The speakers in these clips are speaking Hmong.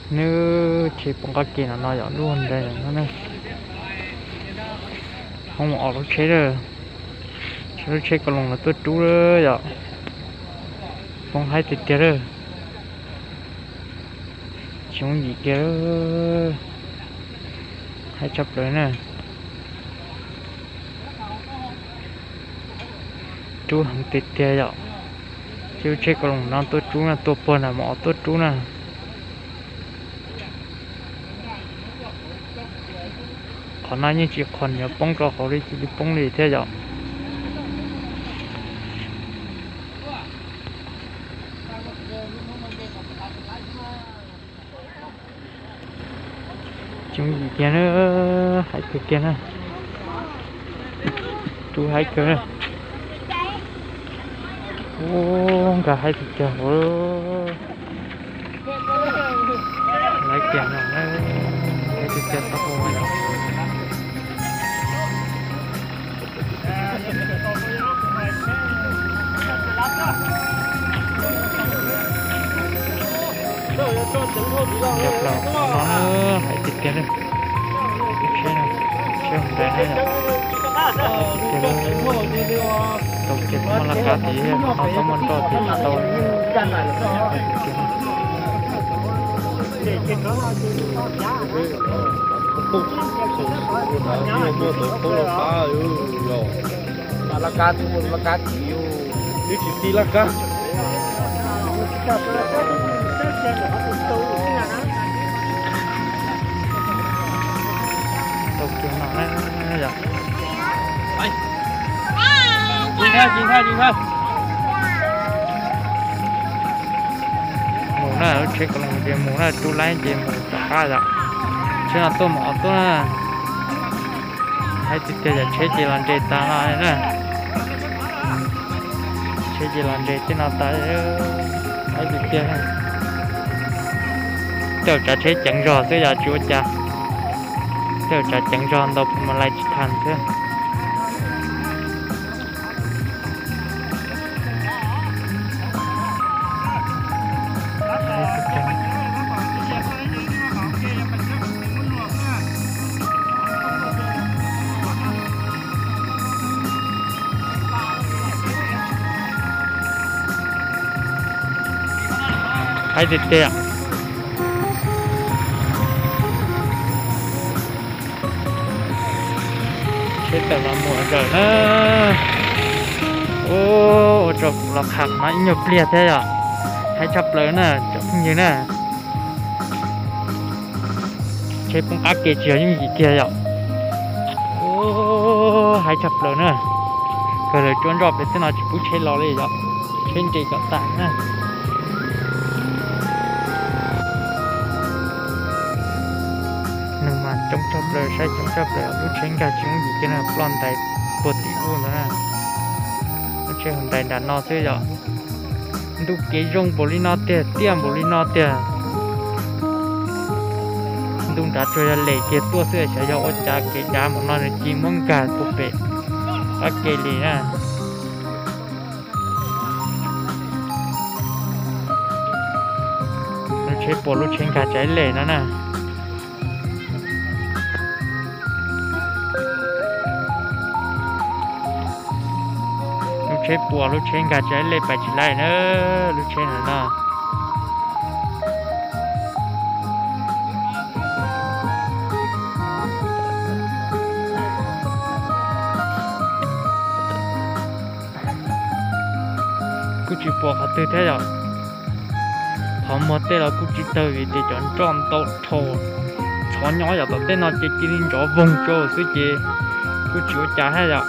Nws tsheb poob qab ke no no yom, lub nrais no ne. Poob mus ob lub tsheb lawm, lub tsheb kaus loos los tuaj rub lawm yom. Poob haib tiag tiag lawm, tsis yooj yim kiag, haib tshaj plaws na. Rub heev tiag tiag yom. Tsheb, lub tsheb kaus loos no tuaj rub na, tuaj puag nram mos os tuaj rub na. Qhov no yeej tsis qhuas yuav poob rau hauv li, cia li poob li thiab yom. Tsis yooj yim kiag na, haib kawg kiag na. Rub haib kawg na. Ub, nkag haib tiag tiag. Lawv tias no, haib tiag tiag tau ua yom. Nyob plaws no na, haib tiag tiag li. Tsheb no, tsheb hauv nrais na yom. Haib tiag tiag li. Tau kiag txhob muaj laj kab tid, no txhob muaj nroj tid tsis tau li. Haib tiag tiag. Laj kab, laj kab tid, twb tsis ti laj kab. Tau kiag no na yom. Mus na, lub tsheb kaus loos ces mus na, rub laib ces mus rov qab yom. Tsheb no tuaj mos os tuaj na. Haib tiag tiag yom, tsheb ces los nres tas no na. Tsheb ces los nres tej no tas, haib tiag tiag. Tej zaum tsav tsheb ceev zog xwb yom, tsis ua cas. Tej zaum tsav ceev zog ntaus phuam mas lais tsis thas xwb. Haib tiag tiag. Tsheb tawm los mus zawm na. Ua rau kuv los qha no ib nyuag pliag thiab yom. Haib tshaj plaws na cov phooj ywg na. Tsheb poob qab ke tsis yog yooj yim kiag yom. Haib tshaj plaws na. Kawg lawv tsuab nroj pem tej no tsis pub tsheb los li yom. Tsheb nres kom tas na. Neeg mas coob tshaj plaws, saib coob tshaj plaws, lub tsheb nkag tsis yooj yim kiag na, ploj ntais puag tim ub ntawd na. Lub tsheb hauv nrais nram no xwb yom. Ntuj kev zoo npaum li no tiag, tiaj npaum li no tiag. Ntuj nrad tsuas yog lem kiag tuaj xwb, xyov yog ua cas kev dav npaum no nws cia muab nkag puag pem qab ke li na. Lub tsheb puas lub tsheb nkag tsav lem no na. Lub tsheb puas lub tsheb nkag tsav lem pais tsis laij na, lub tsheb ntawm no. Kuj tsis pom qhov twg thiab yom. Qhov muag tej los kuj tsis tawg vim tias cov nroj ntau dhau. Txhov nyob yom, tom tej no ces cia li nrov voog rau xwb ces kuj tsis ua cas thiab yom.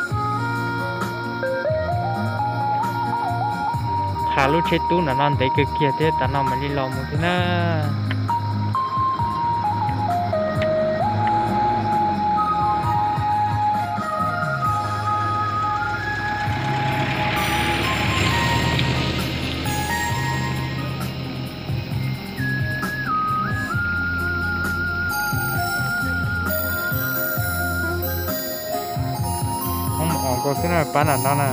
Qha lub tsheb tub ntawm no ntev kawg kiag thiab, tas no mam li los mus thiab na. Hmoob Moos Os nkaus xwb na, pab nram no na.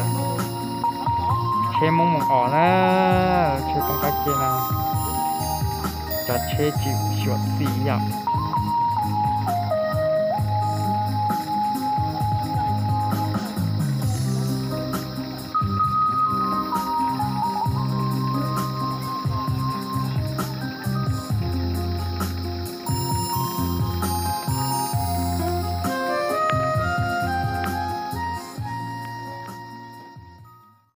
Tsheb Hmoob Moos Os na, tsheb poob qab ke na. Cov tsheb tsis xyuam xim yom.